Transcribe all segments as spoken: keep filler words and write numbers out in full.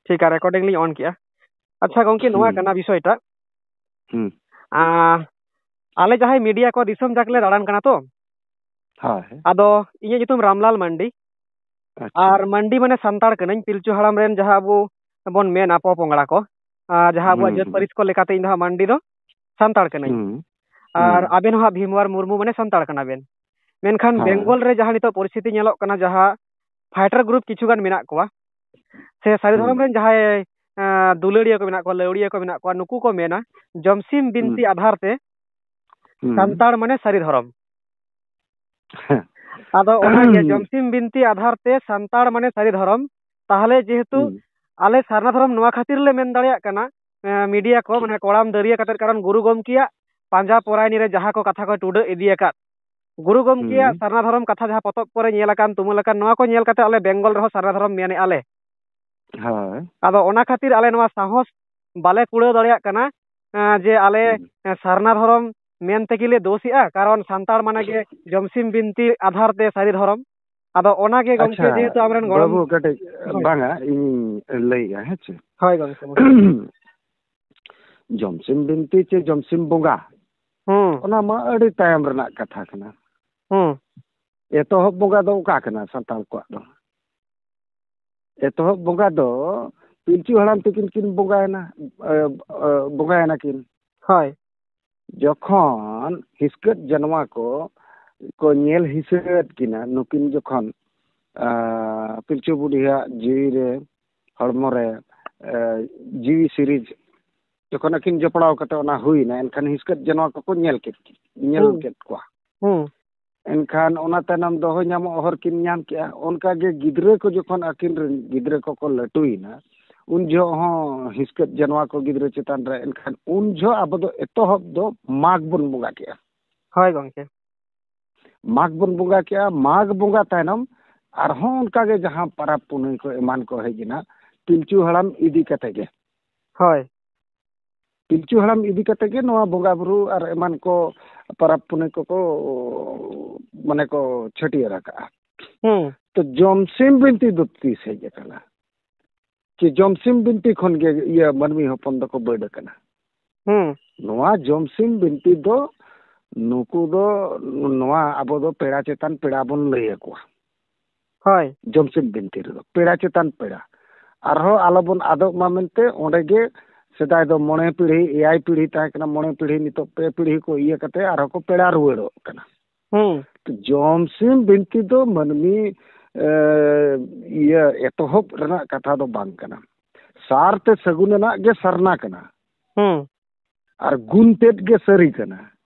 ᱴᱷᱤᱠ, ᱟᱨ recording ᱞᱤᱧ on ᱠᱮᱜᱼᱟ᱾ ᱟᱪᱪᱷᱟ ᱜᱚᱝᱠᱮ, ᱱᱚᱣᱟ ᱦᱩᱸ᱾ ᱠᱟᱱᱟ ᱵᱤᱥᱚᱭᱴᱟᱜ᱾ ᱦᱩᱸ᱾ ᱟᱸ, ᱟᱞᱮ ᱡᱟᱦᱟᱸᱭ media ᱠᱚ ᱫᱤᱥᱚᱢ ᱡᱟᱠ ᱞᱮ ᱫᱟᱬᱟᱱ ᱠᱟᱱᱟ ᱛᱚ, ᱦᱳᱭ᱾ ᱟᱫᱚ ᱤᱧᱟᱹᱜ ᱧᱩᱛᱩᱢ ᱨᱟᱢᱞᱟᱞ ᱢᱟᱱᱰᱤ᱾ ᱟᱪᱪᱷᱟ᱾ ᱟᱨ ᱢᱟᱱᱰᱤ ᱢᱟᱱᱮ ᱥᱟᱱᱛᱟᱲ ᱠᱟᱹᱱᱟᱹᱧ, ᱯᱤᱞᱪᱩ ᱦᱟᱲᱟᱢ ᱨᱮᱱ ᱡᱟᱦᱟᱸ ᱟᱵᱚ ᱵᱚᱱ ᱢᱮᱱᱟ ᱯᱚᱯᱚᱝᱲᱟ ᱠᱚ, ᱟᱨ ᱡᱟᱦᱟᱸ ᱟᱵᱚᱣᱟᱜ ᱦᱩᱸ, ᱡᱟᱹᱛ ᱦᱩᱸ᱾ ᱯᱟᱹᱨᱤᱥ ᱠᱚ ᱞᱮᱠᱟᱛᱮ ᱤᱧ ᱫᱚ ᱦᱟᱸᱜ ᱢᱟᱱᱰᱤ ᱫᱚ ᱥᱟᱱᱛᱟᱲ ᱠᱟᱹᱱᱟᱹᱧ᱾ ᱦᱩᱸ᱾ ᱟᱨ ᱦᱩᱸ᱾ ᱟᱵᱮᱱ ᱦᱚᱸ ᱦᱟᱸᱜ ᱵᱷᱤᱢᱣᱟᱨ ᱢᱩᱨᱢᱩ ᱢᱟᱱᱮ ᱥᱟᱱᱛᱟᱲ ᱠᱟᱱᱟ ᱵᱮᱱ᱾ ᱢᱮᱱᱠᱷᱟᱱ ᱦᱮᱸ᱾ ᱵᱮᱝᱜᱚᱞ ᱨᱮ ᱡᱟᱦᱟᱸ ᱱᱤᱛᱚᱜ ᱯᱚᱨᱤᱥᱛᱷᱤᱛᱤ ᱧᱮᱞᱚᱜ ᱠᱟᱱᱟ, ᱡᱟᱦᱟᱸ fighter group ᱠᱤᱪᱷᱩ ᱜᱟᱱ ᱢᱮᱱᱟᱜ ᱠᱚᱣᱟ, ᱥᱮ ᱥᱟᱹᱨᱤ ᱫᱷᱚᱨᱚᱢ ᱦᱩᱸ᱾ ᱨᱮᱱ ᱡᱟᱦᱟᱸᱭ, ᱮᱸ, ᱫᱩᱞᱟᱹᱲᱤᱭᱟᱹ ᱠᱚ ᱢᱮᱱᱟᱜ ᱠᱚᱣᱟ, ᱞᱟᱹᱣᱲᱤᱭᱟᱹ ᱠᱚ ᱢᱮᱱᱟᱜ ᱠᱚᱣᱟ, ᱱᱩᱠᱩ ᱠᱚ ᱢᱮᱱᱟ ᱡᱚᱢᱥᱤᱢ ᱵᱤᱱᱛᱤ ᱦᱩᱸ᱾ ᱟᱫᱷᱟᱨ ᱛᱮ ᱦᱩᱸ᱾ ᱥᱟᱱᱛᱟᱲ ᱢᱟᱱᱮ ᱥᱟᱹᱨᱤ ᱫᱷᱚᱨᱚᱢ᱾ ᱦᱮᱸ᱾ ᱟᱫᱚ ᱚᱱᱟᱜᱮ ᱡᱚᱢᱥᱤᱢ ᱵᱤᱱᱛᱤ ᱟᱫᱷᱟᱨ ᱛᱮ ᱥᱟᱱᱛᱟᱲ ᱢᱟᱱᱮ ᱥᱟᱹᱨᱤ ᱫᱷᱚᱨᱚᱢ᱾ ᱛᱟᱦᱚᱞᱮ ᱡᱮᱦᱮᱛᱩ ᱦᱩᱸ᱾ ᱟᱞᱮ ᱥᱟᱨᱱᱟ ᱫᱷᱚᱨᱚᱢ ᱱᱚᱣᱟ ᱠᱷᱟᱹᱛᱤᱨ ᱞᱮ ᱢᱮᱱ ᱫᱟᱲᱮᱭᱟᱜ ᱠᱟᱱᱟ, ᱮᱸ, media ᱠᱚ ᱢᱟᱱᱮ ᱠᱚᱲᱟᱢ ᱫᱟᱹᱨᱭᱟᱹ ᱠᱟᱛᱮᱫ, ᱠᱟᱨᱚᱱ ᱜᱩᱨᱩ ᱜᱚᱢᱠᱮᱭᱟᱜ ᱯᱟᱸᱡᱟ ᱯᱚᱨᱟᱭᱱᱤ ᱨᱮ ᱡᱟᱦᱟᱸ ᱠᱚ ᱠᱟᱛᱷᱟ ᱠᱚᱭ ᱴᱩᱰᱟᱹᱜ ᱤᱫᱤ ᱟᱠᱟᱫ, ᱜᱩᱨᱩ ᱜᱚᱢᱠᱮᱭᱟᱜ ᱦᱩᱸ᱾ ᱥᱟᱨᱱᱟ ᱫᱷᱚᱨᱚᱢ ᱠᱟᱛᱷᱟ ᱡᱟᱦᱟᱸ ᱯᱚᱛᱚᱵ ᱠᱚᱨᱮ ᱧᱮᱞ ᱟᱠᱟᱱ, ᱛᱩᱢᱟᱹᱞ ᱟᱠᱟᱱ, ᱱᱚᱣᱟ ᱠᱚ ᱧᱮᱞ ᱠᱟᱛᱮ ᱟᱞᱮ ᱵᱮᱝᱜᱚᱞ ᱨᱮᱦᱚᱸ ᱥᱟᱨᱱᱟ ᱫᱷᱚᱨᱚᱢ ᱢᱮᱱᱮᱜᱼᱟ ᱞᱮ᱾ ᱦᱳᱭ᱾ ᱟᱫᱚ ᱚᱱᱟ ᱠᱷᱟᱹᱛᱤᱨ ᱟᱞᱮ ᱱᱚᱣᱟ ᱥᱟᱦᱚᱥ ᱵᱟᱞᱮ ᱠᱩᱲᱟᱹᱣ ᱫᱟᱲᱮᱭᱟᱜ ᱠᱟᱱᱟ, ᱮᱸ, ᱡᱮ ᱟᱞᱮ, ᱦᱩᱸ᱾ ᱮᱸ, ᱥᱟᱨᱱᱟ ᱫᱷᱚᱨᱚᱢ ᱢᱮᱱ ᱛᱮᱜᱮ ᱞᱮ ᱫᱳᱥᱮᱜᱼᱟ, ᱠᱟᱨᱚᱱ ᱥᱟᱱᱛᱟᱲ ᱢᱟᱱᱮ ᱜᱮ ᱡᱚᱢᱥᱤᱢ ᱵᱤᱱᱛᱤ ᱟᱫᱷᱟᱨ ᱛᱮ ᱥᱟᱹᱨᱤ ᱫᱷᱚᱨᱚᱢ᱾ ᱟᱫᱚ ᱚᱱᱟ ᱜᱮ ᱜᱚᱢᱠᱮ, ᱟᱪᱪᱷᱟ, ᱡᱮᱦᱮᱛᱩ ᱟᱢᱨᱮᱱ ᱜᱚᱲᱚᱢ ᱵᱟᱹᱵᱩ, ᱠᱟᱹᱴᱤᱡ ᱦᱳᱭ᱾ ᱵᱟᱝᱟ, ᱤᱧᱤᱧ ᱞᱟᱹᱭᱮᱜᱼᱟ, ᱦᱮᱸ ᱪᱮ? ᱦᱳᱭ ᱜᱚᱢᱠᱮ, ᱢᱟ᱾ ᱡᱚᱢᱥᱤᱢ ᱵᱤᱱᱛᱤ ᱪᱮ ᱡᱚᱢᱥᱤᱢ ᱵᱚᱸᱜᱟ, ᱦᱩᱸ᱾ ᱚᱱᱟ ᱢᱟ ᱟᱹᱰᱤ ᱛᱟᱭᱚᱢ ᱨᱮᱱᱟᱜ ᱠᱟᱛᱷᱟ ᱠᱟᱱᱟ᱾ ᱦᱩᱸ᱾ ᱮᱛᱚᱦᱚᱵ ᱵᱚᱸᱜᱟ ᱫᱚ ᱚᱠᱟ ᱠᱟᱱᱟ ᱥᱟᱱᱛᱟᱲ ᱠᱚᱣᱟᱜ ᱫᱚ? ᱮᱛᱚᱦᱚᱵ ᱵᱚᱸᱜᱟ ᱫᱚ ᱯᱤᱞᱪᱩ ᱦᱟᱲᱟᱢ ᱛᱤᱠᱤᱱ ᱠᱤᱱ ᱵᱚᱸᱜᱟᱭᱮᱱᱟ, ᱮ, ᱮ, ᱵᱚᱸᱜᱟᱭᱮᱱᱟ ᱠᱤᱱ᱾ ᱦᱳᱭ᱾ ᱡᱚᱠᱷᱚᱱ ᱦᱤᱥᱠᱟᱹᱛ ᱡᱟᱱᱣᱟ ᱠᱚ, ᱠᱚ ᱧᱮᱞ ᱦᱤᱥᱟᱹᱫ ᱠᱤᱱᱟ, ᱱᱩᱠᱤᱱ ᱡᱚᱠᱷᱚᱱ, ᱟ, ᱯᱤᱞᱪᱩ ᱵᱩᱰᱷᱤᱭᱟᱜ ᱡᱤᱣᱤ ᱨᱮ, ᱦᱚᱲᱢᱚ ᱨᱮ, ᱮ, ᱡᱤᱣᱤ ᱥᱤᱨᱤᱡᱽ ᱡᱚᱠᱷᱚᱱ ᱟᱹᱠᱤᱱ ᱡᱚᱯᱲᱟᱣ ᱠᱟᱛᱮ ᱚᱱᱟ ᱦᱩᱭᱱᱟ, ᱮᱱᱠᱷᱟᱱ ᱦᱤᱥᱠᱟᱹᱛ ᱡᱟᱱᱣᱟ ᱠᱚᱠᱚ ᱧᱮᱞ ᱠᱮᱫ, ᱧᱮᱞ ᱦᱩᱸ᱾ ᱠᱮᱫ ᱠᱚᱣᱟ᱾ ᱦᱩᱸ᱾ ᱮᱱᱠᱷᱟᱱ ᱚᱱᱟ ᱛᱟᱭᱱᱚᱢ ᱫᱚᱦᱚ ᱧᱟᱢᱚᱜ ᱦᱚᱨ ᱠᱤᱱ ᱧᱟᱢ ᱠᱮᱜᱼᱟ᱾ ᱚᱱᱠᱟ ᱜᱮ ᱜᱤᱫᱽᱨᱟᱹ ᱠᱚ ᱡᱚᱠᱷᱚᱱ ᱟᱹᱠᱤᱱ ᱨᱮᱱ ᱜᱤᱫᱽᱨᱟᱹ ᱠᱚᱠᱚ ᱞᱟᱹᱴᱩᱭᱮᱱᱟ, ᱩᱱ ᱡᱚᱦᱚᱜ ᱦᱚᱸ ᱦᱤᱥᱠᱟᱹᱛ ᱡᱟᱱᱣᱟ ᱠᱚ ᱜᱤᱫᱽᱨᱟᱹ ᱪᱮᱛᱟᱱ ᱨᱮ, ᱮᱱᱠᱷᱟᱱ ᱩᱱ ᱡᱚᱦᱚᱜ ᱟᱵᱚ ᱫᱚ ᱮᱛᱚᱦᱚᱵ ᱫᱚ ᱢᱟᱜᱽ ᱵᱚᱱ ᱵᱚᱸᱜᱟ ᱠᱮᱜᱼᱟ᱾ ᱦᱳᱭ ᱜᱚᱢᱠᱮ᱾ ᱢᱟᱜᱽ ᱵᱚᱱ ᱵᱚᱸᱜᱟ ᱠᱮᱜᱼᱟ᱾ ᱢᱟᱜᱽ ᱵᱚᱸᱜᱟ ᱛᱟᱭᱱᱚᱢ ᱟᱨᱦᱚᱸ ᱚᱱᱠᱟ ᱜᱮ ᱡᱟᱦᱟᱸ ᱯᱟᱨᱟᱵᱽ ᱯᱩᱱᱟᱹᱭ ᱠᱚ ᱮᱢᱟᱱ ᱠᱚ ᱦᱮᱡ ᱮᱱᱟ, ᱯᱤᱞᱪᱩ ᱦᱟᱲᱟᱢ ᱤᱫᱤ ᱠᱟᱛᱮ ᱜᱮ᱾ ᱦᱳᱭ᱾ ᱯᱤᱞᱪᱩ ᱦᱟᱲᱟᱢ ᱤᱫᱤ ᱠᱟᱛᱮ ᱜᱮ ᱱᱚᱣᱟ ᱵᱚᱸᱜᱟ ᱵᱩᱨᱩ ᱟᱨ ᱮᱢᱟᱱ ᱠᱚ ᱯᱟᱨᱟᱵᱽ ᱯᱩᱱᱟᱹᱭ ᱠᱚᱠᱚ, ᱢᱟᱱᱮ, ᱠᱚ ᱪᱷᱟᱹᱴᱭᱟᱹᱨ ᱟᱠᱟᱜᱼᱟ᱾ ᱦᱩᱸ᱾ ᱛᱚ, ᱡᱚᱢᱥᱤᱢ ᱵᱤᱱᱛᱤ ᱫᱚ ᱛᱤᱥ ᱦᱮᱡ ᱟᱠᱟᱱᱟ? ᱪᱮ ᱡᱚᱢᱥᱤᱢ ᱵᱤᱱᱛᱤ ᱠᱷᱚᱱ ᱜᱮ ᱤᱭᱟᱹ ᱢᱟᱹᱱᱢᱤ ᱦᱚᱯᱚᱱ ᱫᱚᱠᱚ ᱵᱟᱹᱰ ᱟᱠᱟᱱᱟ᱾ ᱦᱩᱸ᱾ ᱱᱚᱣᱟ ᱡᱚᱢᱥᱤᱢ ᱵᱤᱱᱛᱤ ᱫᱚ ᱱᱩᱠᱩ ᱫᱚ ᱱᱚᱣᱟ ᱟᱵᱚ ᱫᱚ ᱯᱮᱲᱟ ᱪᱮᱛᱟᱱ ᱯᱮᱲᱟ ᱵᱚᱱ ᱞᱟᱹᱭ ᱟᱠᱚᱣᱟ᱾ ᱦᱳᱭ᱾ ᱡᱚᱢᱥᱤᱢ ᱵᱤᱱᱛᱤ ᱨᱮᱫᱚ ᱯᱮᱲᱟ ᱪᱮᱛᱟᱱ ᱯᱮᱲᱟ᱾ ᱟᱨᱦᱚᱸ ᱟᱞᱚᱵᱚᱱ ᱟᱫᱚᱜ ᱢᱟ ᱢᱮᱱᱛᱮ ᱚᱸᱰᱮ ᱜᱮ ᱥᱮᱫᱟᱭ ᱫᱚ ᱢᱚᱬᱮ ᱯᱤᱲᱦᱤ, ᱮᱭᱟᱭ ᱯᱤᱲᱦᱤ ᱛᱟᱦᱮᱸ ᱠᱟᱱᱟ, ᱢᱚᱬᱮ ᱯᱤᱲᱦᱤ ᱱᱤᱛᱚᱜ ᱯᱮ ᱯᱤᱲᱦᱤ ᱠᱚ ᱤᱭᱟᱹ ᱠᱟᱛᱮ ᱟᱨᱦᱚᱸ ᱠᱚ ᱯᱮᱲᱟ ᱨᱩᱣᱟᱹᱲᱚᱜ ᱠᱟᱱᱟ᱾ ᱦᱩᱸ᱾ ᱛᱚ ᱡᱚᱢᱥᱤᱢ ᱵᱤᱱᱛᱤ ᱫᱚ ᱢᱟᱹᱱᱢᱤ, ᱮ, ᱤᱭᱟᱹ ᱮᱛᱚᱦᱚᱵ ᱨᱮᱱᱟᱜ ᱠᱟᱛᱷᱟ ᱫᱚ ᱵᱟᱝ ᱠᱟᱱᱟ᱾ ᱥᱟᱨ ᱛᱮ ᱥᱟᱹᱜᱩᱱ ᱟᱱᱟᱜ ᱜᱮ ᱥᱟᱨᱱᱟ ᱠᱟᱱᱟ᱾ ᱦᱩᱸ᱾ ᱟᱨ ᱜᱩᱱ ᱛᱮᱫ ᱜᱮ ᱥᱟᱹᱨᱤ ᱠᱟᱱᱟ᱾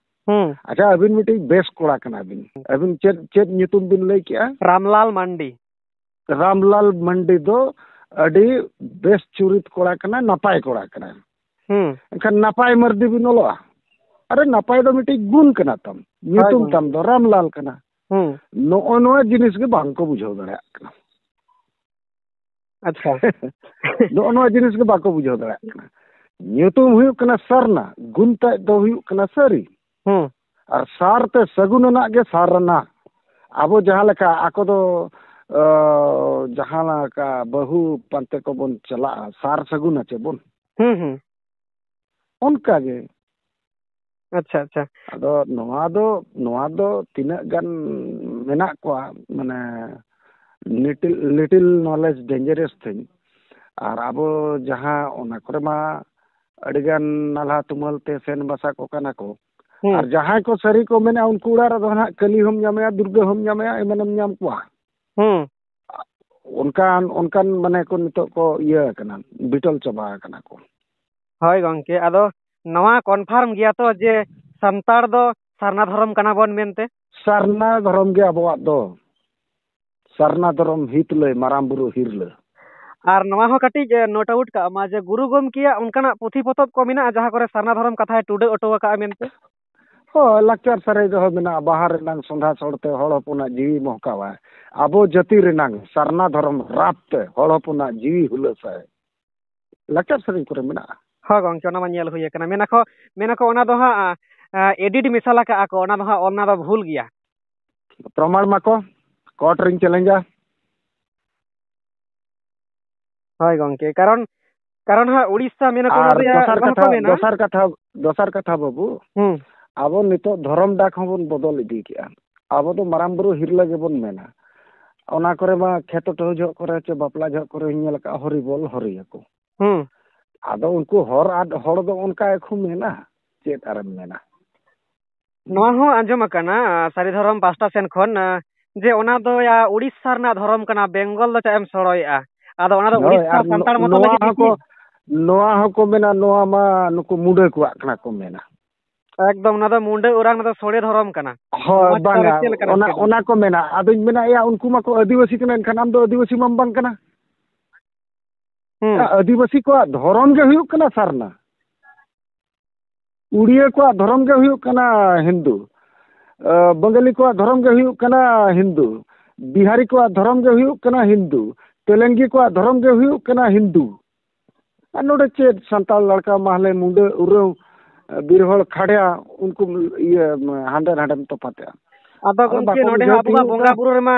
ᱦᱩᱸ᱾ ᱟᱪᱪᱷᱟ, ᱟᱹᱵᱤᱱ ᱢᱤᱫᱴᱤᱡ ᱵᱮᱥ ᱠᱚᱲᱟ ᱠᱟᱱᱟ ᱵᱤᱱ᱾ ᱟᱹᱵᱤᱱ ᱪᱮᱫ, ᱪᱮᱫ ᱧᱩᱛᱩᱢ ᱵᱤᱱ ᱞᱟᱹᱭ ᱠᱮᱜᱼᱟ? ᱨᱟᱢᱞᱟᱞ ᱢᱟᱱᱰᱤ᱾ ᱨᱟᱢᱞᱟᱞ ᱢᱟᱱᱰᱤ ᱫᱚ ᱟᱹᱰᱤ ᱵᱮᱥ ᱪᱩᱨᱤᱛ ᱠᱚᱲᱟ ᱠᱟᱱᱟᱭ, ᱱᱟᱯᱟᱭ ᱠᱚᱲᱟ ᱠᱟᱱᱟᱭ᱾ ᱦᱩᱸ᱾ ᱮᱱᱠᱷᱟᱱ ᱱᱟᱯᱟᱭ ᱢᱟᱹᱨᱰᱤ ᱵᱤᱱ ᱚᱞᱚᱜᱼᱟ? ᱟᱨᱮ, ᱱᱟᱯᱟᱭ ᱫᱚ ᱢᱤᱫᱴᱤᱡ ᱜᱩᱱ ᱠᱟᱱᱟ ᱛᱟᱢ, ᱧᱩᱛᱩᱢ ᱦᱳᱭ, ᱛᱟᱢ ᱫᱚ ᱨᱟᱢᱞᱟᱞ ᱠᱟᱱᱟ᱾ ᱦᱩᱸ᱾ ᱱᱚᱜᱼᱚ ᱱᱚᱣᱟ ᱡᱤᱱᱤᱥ ᱜᱮ ᱵᱟᱝ ᱠᱚ ᱵᱩᱡᱷᱟᱹᱣ ᱫᱟᱲᱮᱭᱟᱜ ᱠᱟᱱᱟ᱾ ᱟᱪᱪᱷᱟ᱾ ᱱᱚᱜᱼᱚ ᱱᱚᱣᱟ ᱡᱤᱱᱤᱥ ᱜᱮ ᱵᱟᱠᱚ ᱵᱩᱡᱷᱟᱹᱣ ᱫᱟᱲᱮᱭᱟᱜ ᱠᱟᱱᱟ᱾ ᱧᱩᱛᱩᱢ ᱦᱩᱭᱩᱜ ᱠᱟᱱᱟ ᱥᱟᱨᱱᱟ, ᱜᱩᱱ ᱛᱮᱫ ᱫᱚ ᱦᱩᱭᱩᱜ ᱠᱟᱱᱟ ᱥᱟᱹᱨᱤ᱾ ᱦᱩᱸ᱾ ᱟᱨ ᱥᱟᱨ ᱛᱮ ᱥᱟᱹᱜᱩᱱ ᱟᱱᱟᱜ ᱜᱮ ᱥᱟᱨᱱᱟ᱾ ᱟᱵᱚ ᱡᱟᱦᱟᱸ ᱞᱮᱠᱟ ᱟᱠᱚ ᱫᱚ, ᱚ, ᱡᱟᱦᱟᱸ ᱞᱮᱠᱟ ᱵᱟᱹᱦᱩ ᱯᱟᱱᱛᱮ ᱠᱚᱵᱚᱱ ᱪᱟᱞᱟᱜᱼᱟ, ᱥᱟᱨ ᱥᱟᱹᱜᱩᱱ ᱟᱪᱮ ᱵᱚᱱ᱾ ᱦᱩᱸ, ᱦᱩᱸ᱾ ᱚᱱᱠᱟ ᱜᱮ᱾ ᱟᱪᱪᱷᱟ, ᱟᱪᱪᱷᱟ᱾ ᱟᱫᱚ ᱱᱚᱣᱟ ᱫᱚ, ᱱᱚᱣᱟ ᱫᱚ ᱛᱤᱱᱟᱹᱜ ᱜᱟᱱ ᱢᱮᱱᱟᱜ ᱠᱚᱣᱟ, ᱢᱟᱱᱮ, little, little knowledge dangerous thing᱾ ᱟᱨ ᱟᱵᱚ ᱡᱟᱦᱟᱸ ᱚᱱᱟ ᱠᱚᱨᱮ ᱢᱟ ᱟᱹᱰᱤᱜᱟᱱ ᱱᱟᱞᱦᱟ ᱛᱩᱢᱟᱹᱞ ᱛᱮ ᱥᱮᱱ ᱵᱟᱥᱟ ᱠᱚ ᱠᱟᱱᱟ ᱠᱚ᱾ ᱦᱩᱸ᱾ ᱟᱨ ᱡᱟᱦᱟᱸᱭ ᱠᱚ ᱥᱟᱹᱨᱤ ᱠᱚ ᱢᱮᱱᱟ, ᱩᱱᱠᱩ ᱚᱲᱟᱜ ᱨᱮᱫᱚ ᱱᱟᱦᱟᱜ ᱠᱟᱹᱞᱤ ᱦᱚᱸᱢ ᱧᱟᱢᱮᱭᱟ, ᱫᱩᱨᱜᱟᱹ ᱦᱚᱸᱢ ᱧᱟᱢᱮᱭᱟ, ᱮᱢᱟᱱᱮᱢ ᱧᱟᱢ ᱠᱚᱣᱟ᱾ ᱦᱩᱸ᱾ ᱚᱱᱠᱟᱱ, ᱚᱱᱠᱟᱱ ᱢᱟᱱᱮ ᱠᱚ ᱱᱤᱛᱚᱜ ᱠᱚ ᱤᱭᱟᱹ ᱟᱠᱟᱱᱟ, ᱵᱤᱴᱚᱞ ᱪᱟᱵᱟ ᱟᱠᱟᱱᱟ ᱠᱚ᱾ ᱦᱳᱭ ᱜᱚᱝᱠᱮ, ᱟᱫᱚ ᱱᱚᱣᱟ confirm ᱜᱮᱭᱟ ᱛᱚ ᱡᱮ ᱥᱟᱱᱛᱟᱲ ᱫᱚ ᱥᱟᱨᱱᱟ ᱫᱷᱚᱨᱚᱢ ᱠᱟᱱᱟ ᱵᱚᱱ ᱢᱮᱱᱛᱮ? ᱥᱟᱨᱱᱟ ᱫᱷᱚᱨᱚᱢ ᱜᱮ ᱟᱵᱚᱣᱟᱜ ᱫᱚ᱾ ᱥᱟᱨᱱᱟ ᱫᱷᱚᱨᱚᱢ ᱦᱤᱛ ᱞᱟᱹᱭ ᱢᱟᱨᱟᱝ ᱵᱩᱨᱩ ᱦᱤᱨᱞᱟᱹ᱾ ᱟᱨ ᱱᱚᱣᱟ ᱦᱚᱸ ᱠᱟᱹᱴᱤᱡ, ᱮ, note out ᱠᱟᱜ ᱢᱟ ᱡᱮ ᱜᱩᱨᱩ ᱜᱚᱢᱠᱮᱭᱟᱜ ᱚᱱᱠᱟᱱᱟᱜ ᱯᱩᱛᱷᱤ ᱯᱚᱛᱚᱵ ᱠᱚ ᱢᱮᱱᱟᱜᱼᱟ ᱡᱟᱦᱟᱸ ᱠᱚᱨᱮ ᱥᱟᱨᱱᱟ ᱫᱷᱚᱨᱚᱢ ᱠᱟᱛᱷᱟᱭ ᱴᱩᱰᱟᱹᱜ ᱦᱚᱴᱚ ᱟᱠᱟᱫᱼᱟ ᱢᱮᱱᱛᱮ? ᱦᱳᱭ, ᱞᱟᱠᱪᱟᱨ ᱥᱟᱹᱨᱤ ᱫᱚᱦᱚ ᱢᱮᱱᱟᱜᱼᱟ, ᱵᱟᱦᱟ ᱨᱮᱱᱟᱝ ᱥᱚᱸᱫᱷᱟ ᱥᱚᱲᱛᱮ ᱦᱚᱲ ᱦᱚᱯᱚᱱᱟᱜ ᱡᱤᱣᱤ ᱢᱚᱦᱠᱟᱣᱟᱭ, ᱟᱵᱚ ᱡᱟᱹᱛᱤ ᱨᱮᱱᱟᱝ ᱥᱟᱨᱱᱟ ᱫᱷᱚᱨᱚᱢ ᱨᱟᱯ ᱛᱮ ᱦᱚᱲ ᱦᱚᱯᱚᱱᱟᱜ ᱡᱤᱣᱤ ᱦᱩᱞᱟᱹᱥᱟᱭ᱾ ᱞᱟᱠᱪᱟᱨ ᱥᱮᱨᱮᱧ ᱠᱚᱨᱮ ᱢᱮᱱᱟᱜᱼᱟ᱾ ᱦᱳᱭ ᱜᱚᱢᱠᱮ, ᱚᱱᱟ ᱢᱟ ᱧᱮᱞ ᱦᱩᱭ ᱟᱠᱟᱱᱟ᱾ ᱢᱮᱱᱟᱠᱚ, ᱢᱮᱱᱟᱠᱚ ᱚᱱᱟ ᱫᱚ ᱦᱟᱸᱜ, ᱟ, edit ᱢᱮᱥᱟᱞ ᱟᱠᱟᱜᱼᱟ ᱠᱚ, ᱚᱱᱟ ᱫᱚ ᱦᱟᱸᱜ ᱚᱞ ᱚᱱᱟ ᱫᱚ ᱵᱷᱩᱞ ᱜᱮᱭᱟ᱾ ᱯᱨᱚᱢᱟᱬ ᱢᱟᱠᱚ, ᱠᱳᱨᱴ ᱨᱤᱧ ᱪᱮᱞᱮᱧᱡᱟ᱾ ᱦᱳᱭ ᱜᱚᱝᱠᱮ, ᱠᱟᱨᱚᱱ, ᱠᱟᱨᱚᱱ ᱦᱟᱸᱜ ᱩᱲᱤᱥᱥᱟ ᱢᱮᱱᱟᱠᱚ, ᱟᱨ ᱚᱱᱟ ᱨᱮᱭᱟᱜ ᱫᱚᱥᱟᱨ ᱱᱚᱣᱟ ᱠᱟᱛᱷᱟ, ᱦᱚᱸᱠᱚ ᱢᱮᱱᱟ᱾ ᱫᱚᱥᱟᱨ ᱠᱟᱛᱷᱟ, ᱫᱚᱥᱟᱨ ᱠᱟᱛᱷᱟ ᱵᱟᱹᱵᱩ, ᱦᱩᱸ᱾ ᱟᱵᱚ ᱱᱤᱛᱚᱜ ᱫᱷᱚᱨᱚᱢ ᱰᱟᱠ ᱦᱚᱸᱵᱚᱱ ᱵᱚᱫᱚᱞ ᱤᱫᱤ ᱠᱮᱜᱼᱟ᱾ ᱟᱵᱚ ᱫᱚ ᱢᱟᱨᱟᱝ ᱵᱩᱨᱩ ᱦᱤᱨᱞᱟᱹ ᱜᱮᱵᱚᱱ ᱢᱮᱱᱟ᱾ ᱚᱱᱟ ᱠᱚᱨᱮ ᱢᱟ ᱠᱷᱮᱛ ᱩᱴᱷᱟᱹᱣ ᱡᱚᱦᱚᱜ ᱠᱚᱨᱮ ᱪᱮ ᱵᱟᱯᱞᱟ ᱡᱚᱦᱚᱜ ᱠᱚᱨᱮ ᱧᱮᱞ ᱟᱠᱟᱫᱼᱟ, ᱦᱚᱨᱤ ᱵᱚᱞ ᱦᱚᱨᱤᱭᱟᱠᱚ᱾ ᱦᱩᱸ᱾ ᱟᱫᱚ ᱩᱱᱠᱩ ᱦᱚᱨ ᱟᱫ ᱦᱚᱲ ᱫᱚ ᱚᱱᱠᱟ ᱜᱮᱠᱚ ᱢᱮᱱᱟ, ᱪᱮᱫ ᱟᱨᱮᱢ ᱢᱮᱱᱟ? ᱱᱚᱣᱟ ᱦᱚᱸ ᱟᱸᱡᱚᱢ ᱟᱠᱟᱱᱟ, ᱥᱟᱹᱨᱤ ᱫᱷᱚᱨᱚᱢ ᱯᱟᱥᱴᱟ ᱥᱮᱱ ᱠᱷᱚᱱ, ᱡᱮ ᱚᱱᱟ ᱫᱚ ᱭᱟ ᱩᱲᱤᱥᱥᱟ ᱨᱮᱱᱟᱜ ᱫᱷᱚᱨᱚᱢ ᱠᱟᱱᱟ, ᱵᱮᱝᱜᱚᱞ ᱫᱚ ᱪᱮᱫ ᱮᱢ ᱥᱚᱲᱚᱭᱮᱜᱼᱟ? ᱟᱫᱚ ᱚᱱᱟ ᱫᱚ ᱦᱳᱭ, ᱩᱲᱤᱥᱥᱟ ᱟᱨ ᱱᱚ-, ᱥᱟᱱᱛᱟᱲ ᱢᱚᱛᱚ ᱱᱚᱣᱟ ᱞᱟᱹᱜᱤᱫ ᱦᱚᱸᱠᱚ, ᱜᱮᱠᱤ? ᱱᱚᱣᱟ ᱦᱚᱸᱠᱚ ᱢᱮᱱᱟ, ᱱᱚᱣᱟ ᱢᱟ ᱱᱩᱠᱩ ᱢᱩᱰᱟᱹ ᱠᱚᱣᱟᱜ ᱠᱟᱱᱟ ᱠᱚ ᱢᱮᱱᱟ᱾ ᱮᱠᱫᱚᱢ, ᱚᱱᱟ ᱫᱚ ᱢᱩᱰᱟᱹ ᱚᱨᱟᱝ, ᱚᱱᱟ ᱫᱚ ᱥᱚᱲᱮ ᱫᱷᱚᱨᱚᱢ ᱠᱟᱱᱟ᱾ ᱦᱳᱭ, ᱱᱚᱣᱟ ᱪᱮᱛᱟᱱ ᱨᱮ ᱵᱟᱝᱟ, ᱪᱮᱫ ᱞᱮᱠᱟᱱᱟᱜ ᱚᱱᱟ, ᱮᱢ ᱠᱟᱱᱟ? ᱚᱱᱟ ᱠᱚ ᱢᱮᱱᱟ᱾ ᱟᱫᱚᱧ ᱢᱮᱱᱟ, ᱮᱭᱟ, ᱩᱱᱠᱩ ᱢᱟᱠᱚ ᱟᱹᱫᱤᱵᱟᱹᱥᱤ ᱠᱟᱱᱟ, ᱮᱱᱠᱷᱟᱱ ᱟᱢ ᱫᱚ ᱟᱹᱫᱤᱵᱟᱹᱥᱤ ᱢᱟᱢ ᱵᱟᱝ ᱠᱟᱱᱟ᱾ ᱦᱩᱸ᱾ ᱟᱹᱫᱤᱵᱟᱹᱥᱤ ᱠᱚᱣᱟᱜ ᱫᱷᱚᱨᱚᱢ ᱜᱮ ᱦᱩᱭᱩᱜ ᱠᱟᱱᱟ ᱥᱟᱨᱱᱟ᱾ ᱩᱲᱤᱭᱟᱹ ᱠᱚᱣᱟᱜ ᱫᱷᱚᱨᱚᱢ ᱜᱮ ᱦᱩᱭᱩᱜ ᱠᱟᱱᱟ ᱦᱤᱱᱫᱩ᱾ ᱟᱸ, ᱵᱟᱝᱜᱟᱞᱤ ᱠᱚᱣᱟᱜ ᱫᱷᱚᱨᱚᱢ ᱜᱮ ᱦᱩᱭᱩᱜ ᱠᱟᱱᱟ ᱦᱤᱱᱫᱩ᱾ ᱵᱤᱦᱟᱨᱤ ᱠᱚᱣᱟᱜ ᱫᱷᱚᱨᱚᱢ ᱜᱮ ᱦᱩᱭᱩᱜ ᱠᱟᱱᱟ ᱦᱤᱱᱫᱩ᱾ ᱛᱮᱞᱮᱝᱜᱤ ᱠᱚᱣᱟᱜ ᱫᱷᱚᱨᱚᱢ ᱜᱮ ᱦᱩᱭᱩᱜ ᱠᱟᱱᱟ ᱦᱤᱱᱫᱩ᱾ ᱟᱨ ᱱᱚᱰᱮ ᱪᱮᱫ ᱥᱟᱱᱛᱟᱲ ᱞᱟᱲᱠᱟ, ᱢᱟᱦᱞᱮ, ᱢᱩᱰᱟᱹ, ᱩᱨᱟᱹᱣ, ᱵᱤᱨ ᱦᱚᱲ, ᱠᱷᱟᱰᱭᱟ, ᱩᱱᱠᱩ ᱤᱭᱟᱹ ᱦᱟᱸᱰᱮ ᱱᱟᱰᱮᱢ ᱛᱚᱯᱟᱛᱮᱜᱼᱟ᱾ ᱟᱫᱚ ᱟᱫᱚ ᱜᱚᱢᱠᱮ, ᱵᱟᱠᱚ ᱱᱚᱰᱮ ᱦᱚᱸ ᱵᱩᱡᱷᱟᱹᱣ ᱟᱵᱚᱣᱟᱜ ᱛᱤᱭᱳᱜ ᱵᱚᱸᱜᱟ ᱮᱫᱟ᱾ ᱵᱩᱨᱩ ᱨᱮᱢᱟ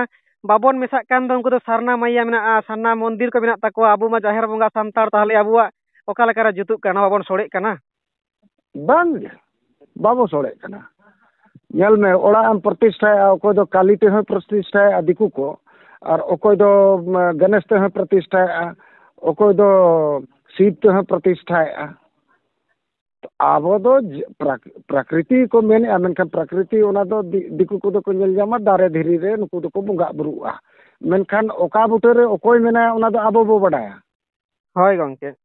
ᱵᱟᱵᱚᱱ ᱢᱮᱥᱟᱜ ᱠᱟᱱ ᱫᱚ, ᱩᱱᱠᱩ ᱫᱚ ᱥᱟᱨᱱᱟ ᱢᱟᱹᱭᱭᱟ ᱢᱮᱱᱟᱜᱼᱟ, ᱥᱟᱨᱱᱟ ᱢᱚᱱᱫᱤᱨ ᱠᱚ ᱢᱮᱱᱟᱜ ᱛᱟᱠᱚᱣᱟ, ᱟᱵᱚ ᱢᱟ ᱡᱟᱦᱮᱨ ᱵᱚᱸᱜᱟ ᱥᱟᱱᱛᱟᱲ, ᱛᱟᱦᱚᱞᱮ ᱟᱵᱚᱣᱟᱜ ᱚᱠᱟ ᱞᱮᱠᱟᱨᱮ ᱡᱩᱛᱩᱜ ᱠᱟᱱᱟ? ᱵᱟᱵᱚᱱ ᱥᱚᱲᱮᱜ ᱠᱟᱱᱟ᱾ ᱵᱟᱝ ᱜᱮ, ᱵᱟᱵᱚ ᱥᱚᱲᱮᱜ ᱠᱟᱱᱟ᱾ ᱧᱮᱞ ᱢᱮ, ᱚᱲᱟᱜ ᱮᱢ ᱯᱨᱚᱛᱤᱥᱴᱷᱟᱭᱮᱜᱼᱟ, ᱚᱠᱚᱭ ᱫᱚ ᱠᱟᱞᱤ ᱛᱮᱦᱚᱸᱭ ᱯᱨᱚᱛᱤᱥᱴᱷᱟᱭᱮᱜᱼᱟ ᱫᱤᱠᱩ ᱠᱚ, ᱟᱨ ᱚᱠᱚᱭ ᱫᱚ, ᱩᱢ, ᱜᱚᱱᱮᱥ ᱛᱮᱦᱚᱸᱭ ᱯᱨᱚᱛᱤᱥᱴᱷᱟᱭᱮᱜᱼᱟ, ᱚᱠᱚᱭ ᱫᱚ ᱥᱤᱵ ᱛᱮᱦᱚᱸᱭ ᱯᱨᱚᱛᱤᱥᱴᱷᱟᱭᱮᱜᱼᱟ᱾ ᱟᱵᱚ ᱫᱚ ᱡ-, ᱯᱨᱟᱠ-, ᱯᱨᱟᱠᱨᱤᱛᱤ ᱠᱚ ᱢᱮᱱᱮᱜᱼᱟ, ᱢᱮᱱᱠᱷᱟᱱ ᱯᱨᱟᱠᱨᱤᱛᱤ ᱚᱱᱟ ᱫᱚ ᱫᱤ-, ᱫᱤᱠᱩ ᱠᱚᱫᱚ ᱠᱚ ᱧᱮᱞ ᱧᱟᱢᱟ ᱫᱟᱨᱮ ᱫᱷᱤᱨᱤ ᱨᱮ, ᱱᱩᱠᱩ ᱫᱚᱠᱚ ᱵᱚᱸᱜᱟ ᱵᱩᱨᱩᱜᱼᱟ᱾ ᱢᱮᱱᱠᱷᱟᱱ ᱚᱠᱟ ᱵᱩᱴᱟᱹ ᱨᱮ ᱚᱠᱚᱭ ᱢᱮᱱᱟᱭᱟ, ᱚᱱᱟ ᱫᱚ ᱟᱵᱚ ᱵᱚ ᱵᱟᱰᱟᱭᱟ᱾ ᱦᱳᱭ ᱜᱚᱢᱠᱮ᱾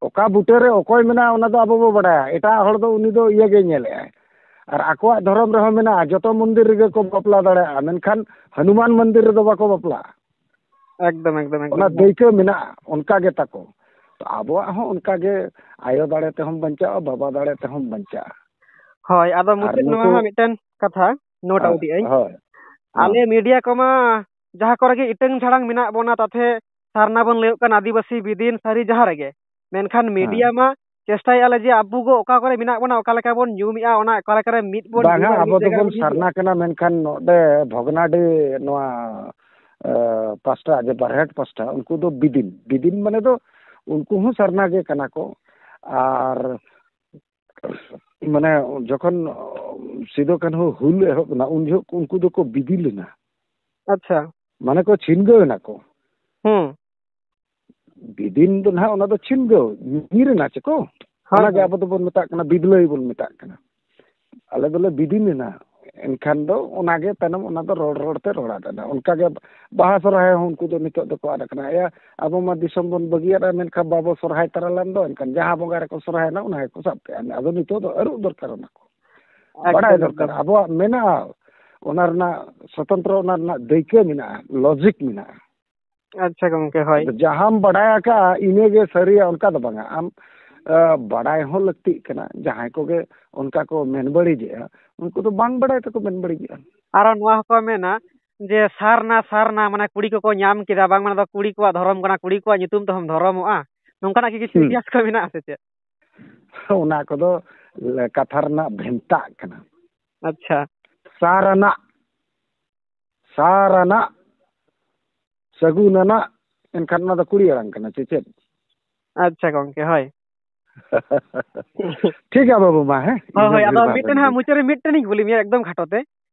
ᱚᱠᱟ ᱵᱩᱴᱟᱹ ᱨᱮ ᱚᱠᱚᱭ ᱢᱮᱱᱟᱭᱟ, ᱚᱱᱟ ᱫᱚ ᱟᱵᱚ ᱵᱚ ᱵᱟᱰᱟᱭᱟ᱾ ᱮᱴᱟᱜ ᱦᱚᱲ ᱫᱚ ᱩᱱᱤ ᱫᱚ ᱤᱭᱟᱹ ᱜᱮ ᱧᱮᱞᱮᱜᱼᱟᱭ᱾ ᱟᱨ ᱟᱠᱚᱣᱟᱜ ᱫᱷᱚᱨᱚᱢ ᱨᱮᱦᱚᱸ ᱢᱮᱱᱟᱜᱼᱟ, ᱡᱚᱛᱚ ᱢᱚᱱᱫᱤᱨ ᱨᱮᱜᱮ ᱠᱚ ᱵᱟᱯᱞᱟ ᱫᱟᱲᱮᱭᱟᱜᱼᱟ, ᱢᱮᱱᱠᱷᱟᱱ ᱦᱚᱱᱩᱢᱟᱱ ᱢᱚᱱᱫᱤᱨ ᱨᱮᱫᱚ ᱵᱟᱠᱚ ᱵᱟᱯᱞᱟᱜᱼᱟ᱾ ᱮᱠᱫᱚᱢ, ᱮᱠᱫᱚᱢ, ᱮᱠᱫᱚᱢ᱾ ᱚᱱᱟ ᱫᱟᱹᱭᱠᱟᱹ ᱢᱮᱱᱟᱜᱼᱟ, ᱚᱱᱠᱟ ᱜᱮ ᱛᱟᱠᱚ᱾ ᱛᱚ, ᱟᱵᱚᱣᱟᱜ ᱦᱚᱸ ᱚᱱᱠᱟ ᱜᱮ, ᱟᱭᱳ ᱫᱟᱲᱮ ᱛᱮᱦᱚᱸᱢ ᱵᱟᱧᱪᱟᱜᱼᱟ, ᱵᱟᱵᱟ ᱫᱟᱲᱮ ᱛᱮᱦᱚᱸᱢ ᱵᱟᱧᱪᱟᱜᱼᱟ᱾ ᱦᱳᱭ, ᱟᱫᱚ ᱟᱨ ᱢᱩᱪᱟᱹᱫ ᱱᱚᱣᱟ ᱱᱩᱠᱩ ᱦᱟᱸᱜ ᱢᱤᱫᱴᱮᱱ ᱠᱟᱛᱷᱟ, ᱱᱳᱴ ᱦᱮᱸ, ᱟᱣᱩᱴ ᱮᱜᱼᱟᱹᱧ᱾ ᱦᱳᱭ, ᱦᱮᱸ᱾ ᱟᱞᱮ ᱢᱤᱰᱤᱭᱟ ᱠᱚᱢᱟ ᱡᱟᱦᱟᱸ ᱠᱚᱨᱮ ᱜᱮ ᱤᱴᱟᱹᱝ ᱡᱷᱟᱲᱟᱝ ᱢᱮᱱᱟᱜ ᱵᱚᱱᱟ, ᱛᱟᱛᱷᱮ ᱥᱟᱨᱱᱟ ᱵᱚᱱ ᱞᱟᱹᱭᱚᱜ ᱠᱟᱱ, ᱟᱹᱫᱤᱵᱟᱹᱥᱤ, ᱵᱤᱫᱤᱱ, ᱥᱟᱹᱨᱤ, ᱡᱟᱦᱟᱸ ᱨᱮᱜᱮ, ᱢᱮᱱᱠᱷᱟᱱ ᱦᱮᱸ᱾ ᱢᱤᱰᱤᱭᱟ ᱢᱟ ᱪᱮᱥᱴᱟᱭᱮᱫᱼᱟ ᱞᱮ ᱡᱮ ᱟᱵᱚ ᱠᱚ ᱚᱠᱟ ᱠᱚᱨᱮ ᱢᱮᱱᱟᱜ ᱵᱚᱱᱟ, ᱚᱠᱟ ᱞᱮᱠᱟ ᱵᱚᱱ ᱧᱩᱢᱮᱫᱼᱟ, ᱚᱱᱟ ᱚᱠᱟ ᱞᱮᱠᱟ ᱨᱮ ᱢᱤᱫ ᱵᱚᱱ ᱵᱟᱝᱟ, ᱡᱩᱢᱟ, ᱟᱵᱚ ᱢᱤᱫ ᱡᱟᱭᱜᱟ ᱫᱚᱵᱚᱱ ᱨᱮᱵᱚᱱ ᱦᱤᱡᱩᱜᱼᱟ᱾ ᱥᱟᱨᱱᱟ ᱠᱟᱱᱟ, ᱢᱮᱱᱠᱷᱟᱱ ᱱᱚᱰᱮ ᱵᱷᱚᱜᱽᱱᱟᱰᱤ ᱱᱚᱣᱟ ᱯᱟᱥᱴᱟ, ᱡᱮ ᱵᱟᱨᱦᱮᱴ ᱯᱟᱥᱴᱟ, ᱩᱱᱠᱩ ᱫᱚ ᱵᱤᱫᱤᱱ, ᱵᱤᱫᱤᱱ ᱢᱟᱱᱮ ᱫᱚ ᱩᱱᱠᱩ ᱦᱚᱸ ᱥᱟᱨᱱᱟ ᱜᱮ ᱠᱟᱱᱟ ᱠᱚ᱾ ᱟᱨ ᱢᱟᱱᱮ ᱡᱚᱠᱷᱚᱱ ᱥᱤᱫᱩ ᱠᱟᱹᱱᱦᱩ ᱦᱩᱞ ᱮᱦᱚᱵ ᱮᱱᱟ, ᱩᱱ ᱡᱚᱦᱚᱜ ᱩᱱᱠᱩ ᱫᱚᱠᱚ ᱵᱤᱫᱤ ᱞᱮᱱᱟ᱾ ᱟᱪᱪᱷᱟ᱾ ᱢᱟᱱᱮ ᱠᱚ ᱪᱷᱤᱱᱜᱟᱹᱣ ᱮᱱᱟ ᱠᱚ᱾ ᱦᱩᱸ᱾ ᱵᱤᱫᱤᱱ ᱫᱚ ᱱᱟᱦᱟᱜ ᱚᱱᱟ ᱫᱚ ᱪᱷᱤᱱᱜᱟᱹᱣ, ᱧᱤᱨ ᱮᱱᱟ ᱪᱮ ᱠᱚ᱾ ᱦᱳᱭ, ᱚᱱᱟᱜᱮ ᱦᱳᱭ᱾ ᱟᱵᱚ ᱫᱚᱵᱚᱱ ᱢᱮᱛᱟᱜ ᱠᱟᱱᱟ, ᱵᱤᱫᱞᱟᱹᱭ ᱵᱚᱱ ᱢᱮᱛᱟᱜ ᱠᱟᱱᱟ᱾ ᱟᱞᱮ ᱫᱚᱞᱮ ᱵᱤᱫᱤᱱ ᱮᱱᱟ᱾ ᱮᱱᱠᱷᱟᱱ ᱫᱚ ᱚᱱᱟᱜᱮ ᱛᱟᱭᱱᱚᱢ ᱚᱱᱟ ᱫᱚ ᱨᱚᱲ ᱨᱚᱲ ᱛᱮ ᱨᱚᱲ ᱟᱫ ᱮᱱᱟ᱾ ᱚᱱᱠᱟᱜᱮ ᱵᱟᱦᱟ ᱥᱚᱨᱦᱟᱭ ᱦᱚᱸ ᱩᱱᱠᱩ ᱫᱚ ᱱᱤᱛᱚᱜ ᱫᱚᱠᱚ ᱟᱫ ᱟᱠᱟᱱᱟ᱾ ᱮᱭᱟ, ᱟᱵᱚ ᱢᱟ ᱫᱤᱥᱚᱢ ᱵᱚᱱ ᱵᱟᱹᱜᱤᱭᱟᱫᱼᱟ, ᱢᱮᱱᱠᱷᱟᱱ ᱵᱟᱵᱚ ᱥᱚᱨᱦᱟᱭ ᱛᱟᱨᱟ ᱞᱮᱱ ᱫᱚ, ᱮᱱᱠᱷᱟᱱ ᱡᱟᱦᱟᱸ ᱵᱚᱸᱜᱟ ᱨᱮᱠᱚ ᱥᱚᱨᱦᱟᱭᱮᱱᱟ ᱚᱱᱟ ᱜᱮᱠᱚ ᱥᱟᱵ ᱠᱮᱜᱼᱟ᱾ ᱟᱫᱚ ᱱᱤᱛᱚᱜ ᱫᱚ ᱟᱹᱨᱩᱵ ᱫᱚᱨᱠᱟᱨ ᱚᱱᱟ ᱠᱚ᱾ ᱟᱪᱪᱷᱟ, ᱵᱟᱲᱟᱭ ᱜᱚᱢᱠᱮ᱾ ᱫᱚᱨᱠᱟᱨ᱾ ᱟᱵᱚᱣᱟᱜ ᱢᱮᱱᱟᱜᱼᱟ, ᱚᱱᱟ ᱨᱮᱱᱟᱜ ᱥᱚᱛᱚᱱᱛᱨᱚ, ᱚᱱᱟ ᱨᱮᱱᱟᱜ ᱫᱟᱹᱭᱠᱟᱹ ᱢᱮᱱᱟᱜᱼᱟ, ᱞᱚᱡᱤᱠ ᱢᱮᱱᱟᱜᱼᱟ᱾ ᱟᱪᱪᱷᱟ ᱜᱚᱢᱠᱮ, ᱦᱳᱭ᱾ ᱟᱫᱚ ᱡᱟᱦᱟᱸᱢ ᱵᱟᱰᱟᱭ ᱟᱠᱟᱫᱼᱟ, ᱤᱱᱟᱹᱜᱮ ᱥᱟᱹᱨᱤᱭᱟ, ᱚᱱᱠᱟ ᱫᱚ ᱵᱟᱝᱟ᱾ ᱟᱢ, ᱟ, ᱵᱟᱰᱟᱭ ᱦᱚᱸ ᱞᱟᱹᱠᱛᱤᱜ ᱠᱟᱱᱟ᱾ ᱡᱟᱦᱟᱸᱭ ᱠᱚᱜᱮ ᱚᱱᱠᱟ ᱠᱚ ᱢᱮᱱ ᱵᱟᱹᱲᱤᱡᱮᱜᱼᱟ, ᱩᱱᱠᱩ ᱫᱚ ᱵᱟᱝ ᱵᱟᱰᱟᱭ ᱛᱮᱠᱚ ᱢᱮᱱ ᱵᱟᱹᱲᱤᱡᱮᱜᱼᱟ᱾ ᱟᱨᱚ ᱱᱚᱣᱟ ᱦᱚᱸᱠᱚ ᱢᱮᱱᱟ ᱡᱮ ᱥᱟᱨᱱᱟ, ᱥᱟᱨᱱᱟ, ᱢᱟᱱᱮ ᱠᱩᱲᱤ ᱠᱚᱠᱚ ᱧᱟᱢ ᱠᱮᱫᱟ, ᱵᱟᱝ, ᱢᱟᱱᱮ ᱫᱚ ᱠᱩᱲᱤ ᱠᱚᱣᱟᱜ ᱫᱷᱚᱨᱚᱢ ᱠᱟᱱᱟ, ᱠᱩᱲᱤ ᱠᱚᱣᱟᱜ ᱧᱩᱛᱩᱢ ᱛᱮᱦᱚᱸᱢ ᱫᱷᱚᱨᱚᱢᱚᱜᱼᱟ, ᱱᱚᱝᱠᱟᱱᱟᱜ ᱠᱤ ᱠᱤᱪᱷᱩ ᱦᱩᱸ᱾ ᱤᱛᱤᱦᱟᱥ ᱠᱚ ᱢᱮᱱᱟᱜᱼᱟ ᱥᱮ ᱪᱮᱫ? ᱚᱱᱟ ᱠᱚᱫᱚ ᱠᱟᱛᱷᱟ ᱨᱮᱱᱟᱜ ᱵᱷᱮᱱᱛᱟᱜ ᱠᱟᱱᱟ᱾ ᱟᱪᱪᱷᱟ᱾ ᱥᱟᱨ ᱟᱱᱟᱜ, ᱥᱟᱨ ᱟᱱᱟᱜ, ᱥᱟᱹᱜᱩᱱ ᱟᱱᱟᱜ, ᱮᱱᱠᱷᱟᱱ ᱚᱱᱟ ᱫᱚ ᱠᱩᱲᱤ ᱟᱲᱟᱝ ᱠᱟᱱᱟ ᱪᱮ ᱪᱮᱫ? ᱟᱪᱪᱷᱟ ᱜᱚᱢᱠᱮ, ᱦᱳᱭ᱾ ᱴᱷᱤᱠ ᱜᱮᱭᱟ ᱵᱟᱹᱵᱩ, ᱢᱟ, ᱦᱮᱸ? ᱦᱳᱭ, ᱤᱧ ᱦᱳᱭ, ᱦᱚᱸ ᱟᱫᱚ ᱵᱷᱤᱲ ᱵᱟᱝ ᱢᱤᱫᱴᱮᱱ ᱨᱮᱧ ᱦᱟᱸᱜ ᱵᱩᱡᱽ ᱢᱩᱪᱟᱹᱫ ᱨᱮ ᱢᱤᱫᱴᱮᱱᱤᱧ ᱠᱩᱞᱤ ᱢᱮᱭᱟ ᱮᱠᱫᱚᱢ ᱠᱷᱟᱴᱚ ᱛᱮ᱾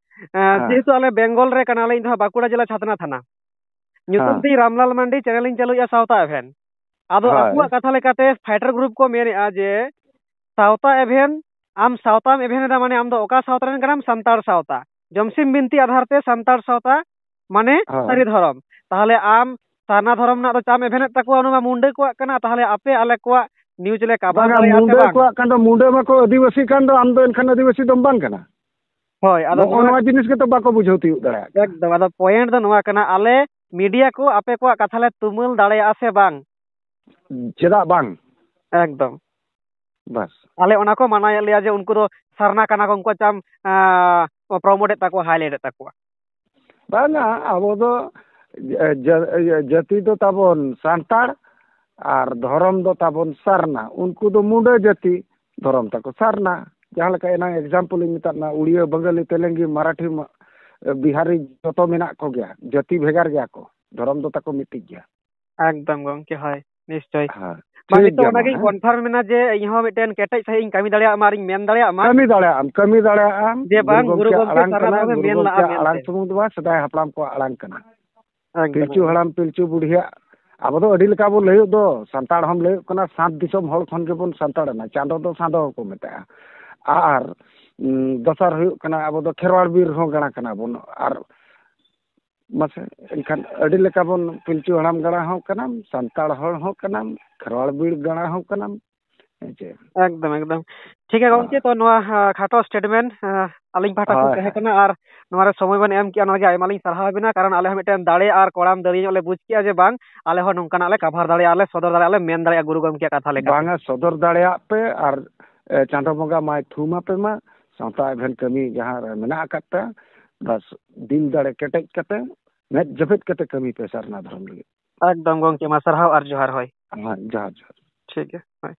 ᱮᱸ, ᱦᱮᱸ᱾ ᱡᱮᱦᱮᱛᱩ ᱟᱞᱮ ᱵᱮᱝᱜᱚᱞ ᱨᱮ ᱠᱟᱱᱟᱞᱮ, ᱤᱧ ᱫᱚ ᱦᱟᱸᱜ ᱵᱟᱸᱠᱩᱲᱟ ᱡᱮᱞᱟ ᱪᱷᱟᱛᱱᱟ ᱛᱷᱟᱱᱟ᱾ ᱧᱩᱛᱩᱢ ᱦᱮᱸ᱾ ᱛᱤᱧ ᱨᱟᱢᱞᱟᱞ ᱢᱟᱱᱰᱤ, channel ᱤᱧ ᱪᱟᱹᱞᱩᱭᱮᱫᱼᱟ ᱥᱟᱶᱛᱟ ᱮᱵᱷᱮᱱ᱾ ᱟᱫᱚ ᱦᱳᱭ᱾ ᱟᱠᱚᱣᱟᱜ ᱠᱟᱛᱷᱟ ᱞᱮᱠᱟᱛᱮ fighter group ᱠᱚ ᱢᱮᱱᱮᱫᱼᱟ ᱡᱮ ᱥᱟᱶᱛᱟ ᱮᱵᱷᱮᱱ, ᱟᱢ ᱥᱟᱶᱛᱟᱢ ᱮᱵᱷᱮᱱ ᱮᱫᱟ, ᱢᱟᱱᱮ ᱟᱢ ᱫᱚ ᱚᱠᱟ ᱥᱟᱶᱛᱟ ᱨᱮᱱ ᱠᱟᱱᱟᱢ? ᱥᱟᱱᱛᱟᱲ ᱥᱟᱶᱛᱟ᱾ ᱡᱚᱢᱥᱤᱢ ᱵᱤᱱᱛᱤ ᱟᱫᱷᱟᱨ ᱛᱮ ᱥᱟᱱᱛᱟᱲ ᱥᱟᱶᱛᱟ, ᱢᱟᱱᱮ ᱦᱳᱭ᱾ ᱥᱟᱹᱨᱤ ᱫᱷᱚᱨᱚᱢ᱾ ᱛᱟᱦᱚᱞᱮ ᱟᱢ ᱥᱟᱨᱱᱟ ᱫᱷᱚᱨᱚᱢ ᱨᱮᱱᱟᱜ ᱫᱚ ᱪᱟᱢ ᱮᱵᱷᱮᱱᱮᱫ ᱛᱟᱠᱚᱣᱟ, ᱚᱱᱟ ᱢᱟ ᱢᱩᱱᱰᱟᱹ ᱠᱚᱣᱟᱜ ᱠᱟᱱᱟ, ᱛᱟᱦᱚᱞᱮ ᱟᱯᱮ ᱟᱞᱮ ᱠᱚᱣᱟᱜ news ᱞᱮ cover ᱵᱟᱝᱟ, ᱫᱟᱲᱮᱭᱟᱜᱼᱟ ᱥᱮ ᱢᱩᱱᱰᱟᱹ ᱵᱟᱝ? ᱠᱚᱣᱟᱜ ᱠᱟᱱ ᱫᱚ, ᱢᱩᱱᱰᱟᱹ ᱢᱟᱠᱚ ᱟᱹᱫᱤᱵᱟᱹᱥᱤ ᱠᱟᱱ ᱫᱚ, ᱟᱢ ᱫᱚ ᱮᱱᱠᱷᱟᱱ ᱟᱹᱫᱤᱵᱟᱹᱥᱤ ᱫᱚᱢ ᱵᱟᱝ ᱠᱟᱱᱟ᱾ ᱦᱳᱭ, ᱟᱫᱚ ᱱᱚᱜᱼᱚ ᱱᱚᱣᱟ ᱱᱚᱣᱟ ᱡᱤᱱᱤᱥ ᱜᱮᱛᱚ ᱵᱟᱠᱚ ᱵᱩᱡᱷᱟᱹᱣ ᱛᱤᱭᱳᱜ ᱫᱟᱲᱮᱭᱟᱜ ᱠᱟᱱᱟ᱾ ᱮᱠᱫᱚᱢ, ᱟᱫᱚ point ᱫᱚ ᱱᱚᱣᱟ ᱠᱟᱱᱟ, ᱟᱞᱮ media ᱠᱚ ᱟᱯᱮ ᱠᱚᱣᱟᱜ ᱠᱟᱛᱷᱟ ᱞᱮ ᱛᱩᱢᱟᱹᱞ ᱫᱟᱲᱮᱭᱟᱜᱼᱟ ᱥᱮ ᱵᱟᱝ? ᱪᱮᱫᱟᱜ ᱵᱟᱝ? ᱮᱠᱫᱚᱢ᱾ ᱵᱟᱥ᱾ ᱟᱞᱮ ᱚᱱᱟ ᱠᱚ ᱢᱟᱱᱟᱭᱮᱫ ᱞᱮᱭᱟ ᱡᱮ ᱩᱱᱠᱩ ᱫᱚ ᱥᱟᱨᱱᱟ ᱠᱟᱱᱟ ᱠᱚ, ᱩᱱᱠᱩ ᱪᱟᱢ, ᱟᱸ, promote ᱮᱫ ᱛᱟᱠᱚᱣᱟ, highlight ᱮᱫ ᱛᱟᱠᱚᱣᱟ᱾ ᱵᱟᱝᱟ, ᱟᱵᱚ ᱫᱚ ᱡᱟ-, ᱡᱟ-, ᱤᱭᱟᱹ, ᱡᱟᱹᱛᱤ ᱫᱚ ᱛᱟᱵᱚᱱ ᱥᱟᱱᱛᱟᱲ ᱟᱨ ᱫᱷᱚᱨᱚᱢ ᱫᱚ ᱛᱟᱵᱚᱱ ᱥᱟᱨᱱᱟ᱾ ᱩᱱᱠᱩ ᱫᱚ ᱢᱩᱰᱟᱹ ᱡᱟᱹᱛᱤ, ᱫᱷᱚᱨᱚᱢ ᱛᱟᱠᱚ ᱥᱟᱨᱱᱟ᱾ ᱡᱟᱦᱟᱸ ᱞᱮᱠᱟ ᱮᱱᱟᱝ example ᱤᱧ ᱢᱮᱛᱟᱫ ᱢᱮ, ᱩᱲᱤᱭᱟᱹ, ᱵᱟᱝᱜᱟᱞᱤ, ᱛᱮᱞᱮᱝᱜᱤ, ᱢᱟᱨᱟᱴᱷᱤ, ᱢᱟ-, ᱵᱤᱦᱟᱨᱤ ᱡᱚᱛᱚ ᱢᱮᱱᱟᱜ ᱠᱚᱜᱮᱭᱟ, ᱡᱟᱹᱛᱤ ᱵᱷᱮᱜᱟᱨ ᱜᱮᱭᱟ ᱠᱚ, ᱫᱷᱚᱨᱚᱢ ᱫᱚ ᱛᱟᱠᱚ ᱢᱤᱫᱴᱤᱡ ᱜᱮᱭᱟ᱾ ᱮᱠᱫᱚᱢ ᱜᱚᱢᱠᱮ, ᱦᱳᱭ, ᱱᱤᱥᱪᱚᱭ᱾ ᱦᱮᱸ, ᱵᱟᱝ, ᱴᱷᱤᱠ ᱱᱤᱛᱚᱜ ᱜᱮᱭᱟ ᱢᱟ, ᱚᱱᱟᱜᱤᱧ ᱦᱮᱸ᱾ ᱠᱚᱱᱯᱷᱟᱨᱢ ᱮᱱᱟ ᱡᱮ ᱤᱧ ᱦᱚᱸ ᱢᱤᱫᱴᱮᱱ ᱠᱮᱴᱮᱡ ᱥᱟᱺᱦᱤᱡ ᱤᱧ ᱠᱟᱹᱢᱤ ᱫᱟᱲᱮᱭᱟᱜ ᱢᱟ ᱟᱨᱤᱧ ᱢᱮᱱ ᱫᱟᱲᱮᱭᱟᱜ ᱢᱟ᱾ ᱠᱟᱹᱢᱤ ᱫᱟᱲᱮᱭᱟᱜ ᱟᱢ, ᱠᱟᱹᱢᱤ ᱫᱟᱲᱮᱭᱟᱜ ᱟᱢ᱾ ᱡᱮ ᱵᱟᱝ, ᱜᱩᱨᱩ ᱜᱩᱨᱩ ᱜᱚᱢᱠᱮ ᱜᱚᱢᱠᱮ ᱟᱲᱟᱝ ᱥᱟᱨᱱᱟ ᱠᱟᱱᱟ, ᱫᱷᱚᱨᱚᱢᱮ ᱜᱩᱨᱩ ᱢᱮᱱ ᱞᱟᱜᱼᱟ ᱜᱚᱢᱠᱮᱭᱟᱜ ᱢᱮᱱᱛᱮ᱾ ᱟᱲᱟᱝ ᱥᱩᱢᱩᱝ ᱫᱚ ᱵᱟᱝ, ᱥᱮᱫᱟᱭ ᱦᱟᱯᱲᱟᱢ ᱠᱚᱣᱟᱜ ᱟᱲᱟᱝ ᱠᱟᱱᱟ᱾ ᱮᱠᱫᱚᱢ, ᱯᱤᱞᱪᱩ ᱮᱠᱫᱚᱢ᱾ ᱦᱟᱲᱟᱢ, ᱯᱤᱞᱪᱩ ᱵᱩᱲᱦᱤᱭᱟᱜ, ᱟᱵᱚ ᱫᱚ ᱟᱹᱰᱤ ᱞᱮᱠᱟ ᱵᱚᱱ ᱞᱟᱹᱭᱚᱜ ᱫᱚ, ᱥᱟᱱᱛᱟᱲ ᱦᱚᱸᱢ ᱞᱟᱹᱭᱚᱜ ᱠᱟᱱᱟ, ᱥᱟᱛ ᱫᱤᱥᱚᱢ ᱦᱚᱲ ᱠᱷᱚᱱ ᱜᱮᱵᱚᱱ ᱥᱟᱱᱛᱟᱲ ᱮᱱᱟ, ᱪᱟᱸᱫᱚ ᱫᱚ ᱥᱟᱸᱫᱚ ᱦᱚᱸᱠᱚ ᱢᱮᱛᱟᱜᱼᱟ᱾ ᱟᱨ, ᱩᱸ, ᱫᱚᱥᱟᱨ ᱦᱩᱭᱩᱜ ᱠᱟᱱᱟ, ᱟᱵᱚ ᱫᱚ ᱠᱷᱮᱨᱣᱟᱲ ᱵᱤᱨ ᱦᱚᱸ ᱜᱟᱬᱟ ᱠᱟᱱᱟ ᱵᱚᱱ᱾ ᱟᱨ ᱢᱟᱥᱮ, ᱮᱱᱠᱷᱟᱱ ᱟᱹᱰᱤ ᱞᱮᱠᱟ ᱵᱚᱱ, ᱯᱤᱞᱪᱩ ᱦᱟᱲᱟᱢ ᱜᱟᱬᱟ ᱦᱚᱸ ᱠᱟᱱᱟᱢ, ᱥᱟᱱᱛᱟᱲ ᱦᱚᱲ ᱦᱚᱸ ᱠᱟᱱᱟᱢ, ᱠᱷᱮᱨᱣᱟᱲ ᱵᱤᱨ ᱜᱟᱬᱟ ᱦᱚᱸ ᱠᱟᱱᱟᱢ, ᱦᱮᱸ ᱪᱮ? ᱮᱠᱫᱚᱢ, ᱮᱠᱫᱚᱢ᱾ ᱴᱷᱤᱠ ᱜᱮᱭᱟ ᱜᱚᱢᱠᱮ, ᱦᱮᱸ᱾ ᱛᱚ ᱱᱚᱣᱟ, ᱦᱮᱸ, ᱠᱷᱟᱴᱚ ᱥᱴᱮᱴᱢᱮᱱᱴ, ᱦᱮᱸ, ᱟᱹᱞᱤᱧ ᱯᱟᱦᱴᱟ ᱠᱷᱚᱱ ᱦᱳᱭ, ᱛᱟᱦᱮᱸ ᱦᱳᱭ᱾ ᱠᱟᱱᱟ, ᱟᱨ ᱱᱚᱣᱟ ᱨᱮ ᱥᱚᱢᱚᱭ ᱵᱮᱱ ᱮᱢ ᱠᱮᱜᱼᱟ, ᱚᱱᱟ ᱞᱟᱹᱜᱤᱫ ᱟᱭᱢᱟ ᱞᱤᱧ ᱥᱟᱨᱦᱟᱣ ᱵᱮᱱᱟ, ᱠᱟᱨᱚᱱ ᱟᱞᱮ ᱦᱚᱸ ᱢᱤᱫᱴᱮᱱ ᱫᱟᱲᱮ ᱟᱨ ᱠᱚᱲᱟᱢ ᱫᱟᱲᱮ ᱧᱚᱜ ᱞᱮ ᱵᱩᱡᱽ ᱠᱮᱜᱼᱟ ᱡᱮ ᱵᱟᱝ, ᱟᱞᱮ ᱦᱚᱸ ᱱᱚᱝᱠᱟᱱᱟᱜ ᱞᱮ ᱠᱟᱵᱷᱟᱨ ᱫᱟᱲᱮᱭᱟᱜᱼᱟ, ᱞᱮ ᱥᱚᱫᱚᱨ ᱫᱟᱲᱮᱭᱟᱜᱼᱟ, ᱞᱮ ᱢᱮᱱ ᱫᱟᱲᱮᱭᱟᱜᱼᱟ ᱜᱩᱨᱩ ᱜᱚᱢᱠᱮᱭᱟᱜ ᱠᱟᱛᱷᱟ ᱞᱮᱠᱟᱛᱮ᱾ ᱵᱟᱝᱟ, ᱥᱚᱫᱚᱨ ᱫᱟᱲᱮᱭᱟᱜ ᱯᱮ, ᱟᱨ, ᱮ, ᱪᱟᱸᱫᱚ ᱵᱚᱸᱜᱟ ᱢᱟᱭ ᱛᱷᱩᱢ ᱟᱯᱮ ᱢᱟ, ᱥᱟᱶᱛᱟ ᱮᱵᱷᱮᱱ ᱠᱟᱹᱢᱤ ᱡᱟᱦᱟᱸ ᱨᱮ ᱢᱮᱱᱟᱜ ᱟᱠᱟᱫ ᱯᱮ, ᱵᱟᱥ ᱫᱤᱞ ᱫᱟᱲᱮ ᱠᱮᱴᱮᱡ ᱠᱟᱛᱮ, ᱢᱮᱫ ᱡᱟᱹᱯᱤᱫ ᱠᱟᱛᱮ ᱠᱟᱹᱢᱤ ᱯᱮ ᱥᱟᱨᱱᱟ ᱫᱷᱚᱨᱚᱢ ᱞᱟᱹᱜᱤᱫ᱾ ᱮᱠᱫᱚᱢ ᱜᱚᱢᱠᱮ, ᱢᱟ ᱥᱟᱨᱦᱟᱣ ᱟᱨ ᱡᱚᱦᱟᱨ, ᱦᱳᱭ᱾ ᱦᱮᱸ, ᱡᱚᱦᱟᱨ, ᱡᱚᱦᱟᱨ᱾ ᱴᱷᱤᱠ ᱜᱮᱭᱟ, ᱦᱳᱭ᱾